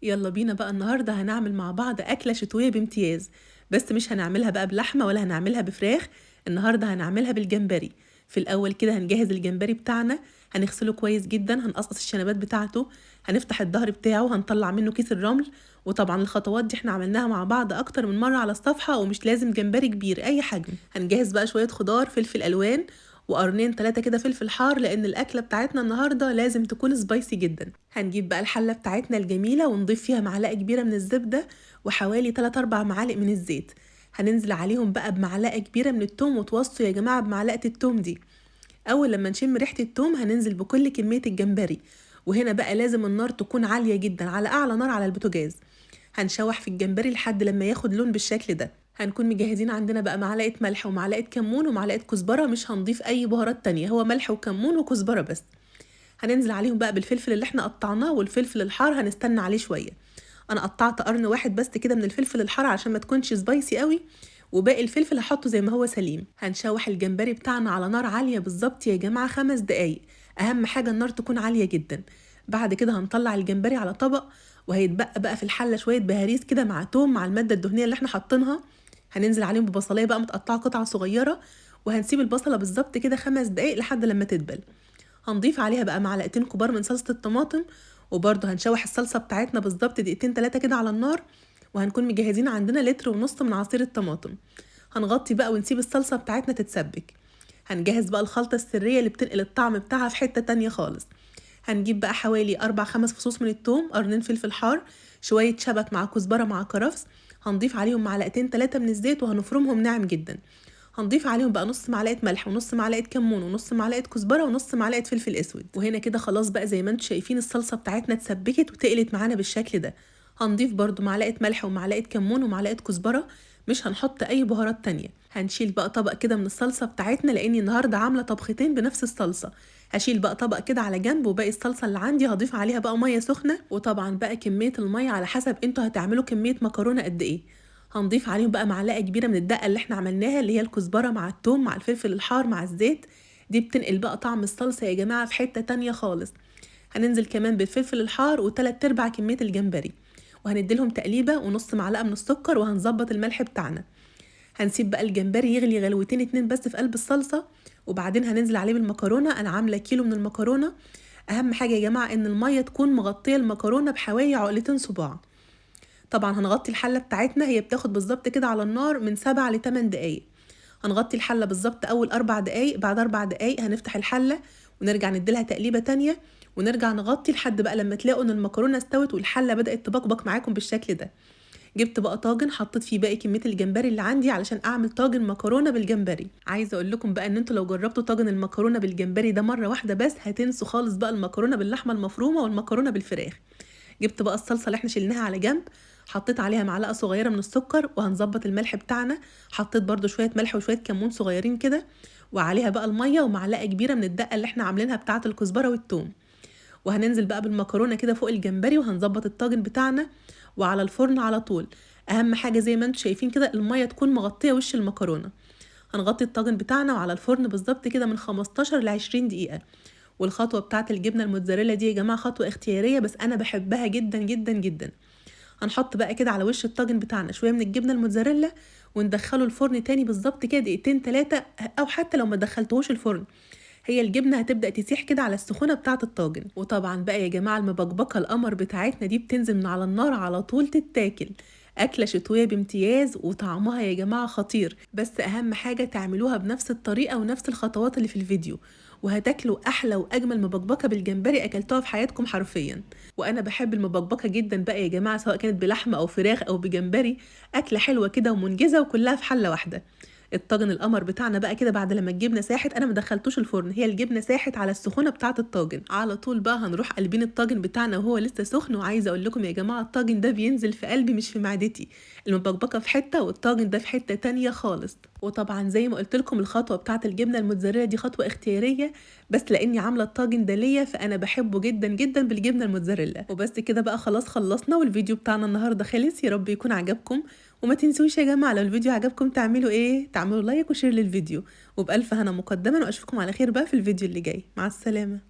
يلا بينا بقى النهاردة هنعمل مع بعض أكلة شتوية بامتياز، بس مش هنعملها بقى بلحمة ولا هنعملها بفراخ. النهاردة هنعملها بالجمبري. في الأول كده هنجهز الجمبري بتاعنا، هنغسله كويس جدا، هنقصقص الشنبات بتاعته، هنفتح الظهر بتاعه، هنطلع منه كيس الرمل. وطبعا الخطوات دي احنا عملناها مع بعض أكتر من مرة على الصفحة، ومش لازم جمبري كبير، أي حجم. هنجهز بقى شوية خضار، فلفل ألوان وقرنين 3 كده فلفل حار، لأن الأكلة بتاعتنا النهاردة لازم تكون سبايسي جدا. هنجيب بقى الحلة بتاعتنا الجميلة ونضيف فيها معلقة كبيرة من الزبدة وحوالي 3-4 معالق من الزيت. هننزل عليهم بقى بمعلقة كبيرة من التوم، وتوصوا يا جماعة بمعلقة التوم دي. أول لما نشم ريحة التوم هننزل بكل كمية الجمبري، وهنا بقى لازم النار تكون عالية جدا، على أعلى نار على البوتاجاز. هنشوح في الجمبري لحد لما ياخد لون بالشكل ده. هنكون مجهزين عندنا بقى معلقة ملح ومعلقة كمون ومعلقة كزبرة، مش هنضيف أي بهارات تانية، هو ملح وكمون وكزبرة بس. هننزل عليهم بقى بالفلفل اللي احنا قطعناه، والفلفل الحار هنستنى عليه شوية. أنا قطعت قرن واحد بس كده من الفلفل الحار عشان ما تكونش سبايسي قوي، وباقي الفلفل هحطه زي ما هو سليم. هنشوح الجمبري بتاعنا على نار عالية بالظبط يا جماعة 5 دقايق، أهم حاجة النار تكون عالية جدا. بعد كده هنطلع الجمبري على طبق، وهيتبقى بقى في الحلة شوية بهاريس كده مع توم مع المادة الدهنية اللي احنا حاطينها. هننزل عليهم ببصلاية بقى متقطعة قطع صغيرة، وهنسيب البصلة بالظبط كده 5 دقايق لحد لما تدبل. هنضيف عليها بقى معلقتين كبار من صلصة الطماطم، وبرضه هنشوح الصلصة بتاعتنا بالظبط دقيقتين 3 كده على النار. وهنكون مجهزين عندنا لتر ونص من عصير الطماطم. هنغطي بقى ونسيب الصلصة بتاعتنا تتسبك. هنجهز بقى الخلطة السرية اللي بتنقل الطعم بتاعها في حتة تانية خالص. هنجيب بقى حوالي 4-5 فصوص من التوم، قرنين فلفل حار، شوية شبت مع كزبرة مع كرفس. هنضيف عليهم معلقتين 3 من الزيت وهنفرمهم ناعم جدا. هنضيف عليهم بقى نص معلقة ملح ونص معلقة كمون ونص معلقة كزبرة ونص معلقة فلفل اسود. وهنا كده خلاص بقى زي ما انتم شايفين الصلصة بتاعتنا اتسبكت وتقلت معانا بالشكل ده. هنضيف برضو معلقة ملح ومعلقة كمون ومعلقة كزبرة، مش هنحط أي بهارات تانية. هنشيل بقى طبق كده من الصلصة بتاعتنا، لأني النهاردة عاملة طبختين بنفس الصلصة. هشيل بقى طبق كده على جنب، وباقي الصلصة اللي عندي هضيف عليها بقى مية سخنة. وطبعا بقى كمية المية على حسب انتوا هتعملوا كمية مكرونة قد ايه. هنضيف عليهم بقى معلقة كبيرة من الدقة اللي احنا عملناها، اللي هي الكزبرة مع التوم مع الفلفل الحار مع الزيت. دي بتنقل بقى طعم الصلصة يا جماعة في حتة تانية خالص. هننزل كمان بالفلفل الحار وتلات ارباع كمية الجمبري، وهنديلهم تقليبة ونص معلقة من السكر، وهنظبط الملح بتاعنا. هنسيب بقى الجمبري يغلي غلوتين 2 بس في قلب الصلصة، وبعدين هننزل عليه بالمكرونة. أنا عاملة كيلو من المكرونة. أهم حاجة يا جماعة إن المية تكون مغطية المكرونة بحوالي عقلتين صباع. طبعا هنغطي الحلة بتاعتنا، هي بتاخد بالظبط كده على النار من 7 لتمن دقايق. هنغطي الحلة بالظبط أول 4 دقايق، بعد 4 دقايق هنفتح الحلة ونرجع نديلها تقليبة تانية، ونرجع نغطي لحد بقى لما تلاقوا إن المكرونة استوت والحلة بدأت تبقبق معاكم بالشكل ده. جبت بقى طاجن حطيت فيه باقي كمية الجمبري اللي عندي علشان أعمل طاجن مكرونة بالجمبري. عايزة أقول لكم بقى إن انتوا لو جربتوا طاجن المكرونة بالجمبري ده مرة واحدة بس هتنسوا خالص بقى المكرونة باللحمة المفرومة والمكرونة بالفراخ. جبت بقى الصلصة اللي احنا شلناها على جنب، حطيت عليها معلقة صغيرة من السكر، وهنظبط الملح بتاعنا. حطيت برضو شوية ملح وشوية كمون صغيرين كده، وعليها بقى المية ومعلقة كبيرة من الدقة اللي احنا عاملينها بتاعة الكزبرة والثوم. وهننزل بقى بالمكرونة كده فوق الجمبري، وهنظبط الطاجن بتاعنا وعلى الفرن على طول. أهم حاجة زي ما انتم شايفين كده المية تكون مغطية وش المكرونة. هنغطي الطاجن بتاعنا وعلى الفرن بالظبط كده من خمستاشر لعشرين دقيقة. والخطوة بتاعة الجبنة الموتزاريلا دي يا جماعة خطوة اختيارية، بس أنا بحبها جدا جدا جدا. هنحط بقى كده على وش الطاجن بتاعنا شوية من الجبنة الموتزاريلا، وندخله الفرن تاني بالظبط كده دقيقتين 3، أو حتى لو ما دخلتهوش الفرن هي الجبنة هتبدأ تسيح كده على السخونة بتاعة الطاجن. وطبعا بقى يا جماعة المبكبكة القمر بتاعتنا دي بتنزل من على النار على طول تتاكل، أكلة شتوية بامتياز وطعمها يا جماعة خطير. بس أهم حاجة تعملوها بنفس الطريقة ونفس الخطوات اللي في الفيديو، وهتاكلوا أحلى وأجمل مبكبكة بالجمبري أكلتوها في حياتكم حرفيا. وأنا بحب المبكبكة جدا بقى يا جماعة، سواء كانت بلحمة أو فراخ أو بجمبري، أكلة حلوة كده ومنجزة وكلها في حلة واحدة. الطاجن القمر بتاعنا بقى كده بعد لما الجبنة ساحت، أنا ما دخلتوش الفرن، هي الجبنة ساحت على السخونة بتاعة الطاجن على طول. بقى هنروح قلبين الطاجن بتاعنا وهو لسه سخن. وعايزة أقول لكم يا جماعة الطاجن ده بينزل في قلبي مش في معدتي، المبكبكة في حتة والطاجن ده في حتة تانية خالص. وطبعا زي ما قلت لكم الخطوة بتاعة الجبنة الموتزاريلا دي خطوة اختيارية، بس لأني عاملة الطاجن ده ليا فأنا بحبه جدا جدا بالجبنة الموتزاريلا. وبس كده بقى خلاص خلصنا، والفيديو بتاعنا النهاردة خلص. يا رب يكون عجبكم، وما تنسوش يا جماعة لو الفيديو عجبكم تعملوا ايه؟ تعملوا like و share للفيديو، وبألف هنا مقدما، واشوفكم على خير بقى في الفيديو اللي جاي. مع السلامة.